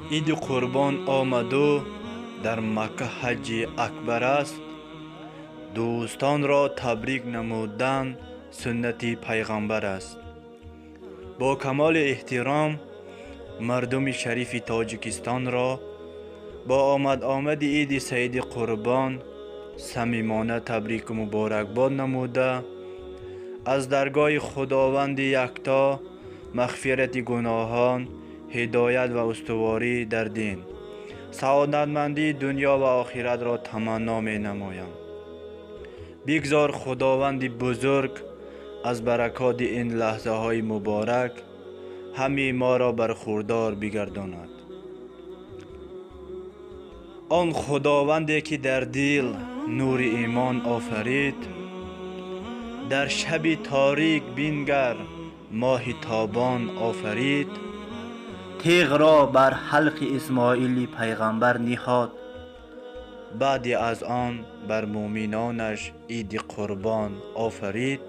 Иди Қурбон омаду дар Макка ҳаҷҷи акбар аст. Дӯстонро табрик намудан суннати пайғамбар аст. Бо камоли эҳтиром мардуми шарифи Тоҷикистонро бо омад-омади Иди Саиди Қурбон самимона табрику муборакбод намуда, аз даргоҳи Худованди якто мағфирати гуноҳон, ҳидоят ва устуворӣ дар дин, саодатмандии дунё ва охиратро таманно менамоям. Бигзор Худованди бузург аз баракоти ин лаҳзаҳои муборак ҳамаи моро бархурдор бигардонад. Он Худованде ки дар дил нури имон офарид, дар шаби торик бингар моҳи тобон офарид, теғро бар ҳалқи Исмоили пайғамбар ниҳод, баъди аз он бар муъминонаш Иди Қурбон офарид.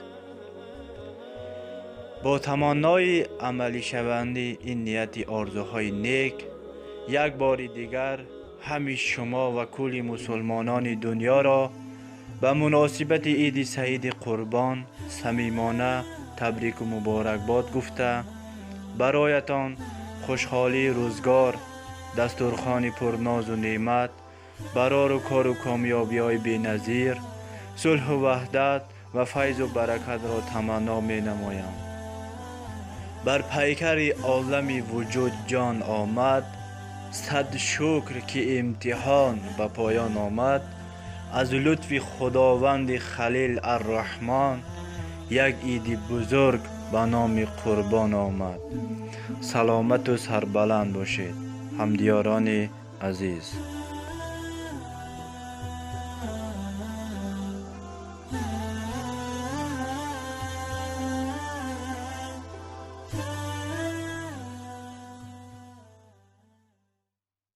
Бо таманнои амалишавандаи ин нияти орзуҳои нек, як бори дигар ҳами шумо ва кулли мусулмонони дунёро ба муносибати Иди Саиди Қурбон самимона табрику муборакбод гуфта, бароятон хушҳолии рӯзгор, дастурхони пурнозу неъмат, барору кору комёбиҳои беназир, сулҳу ваҳдат ва файзу баракатро таманно менамоям. Бар пайкари олами вуҷуд ҷон омад, сад шукр ки имтиҳон ба поён омад. Аз лутфи Худованди Халил Арраҳмон як иди бузург ба номи Қурбон омад. Саломату сарбаланд бошед, ҳамдиёрони азиз.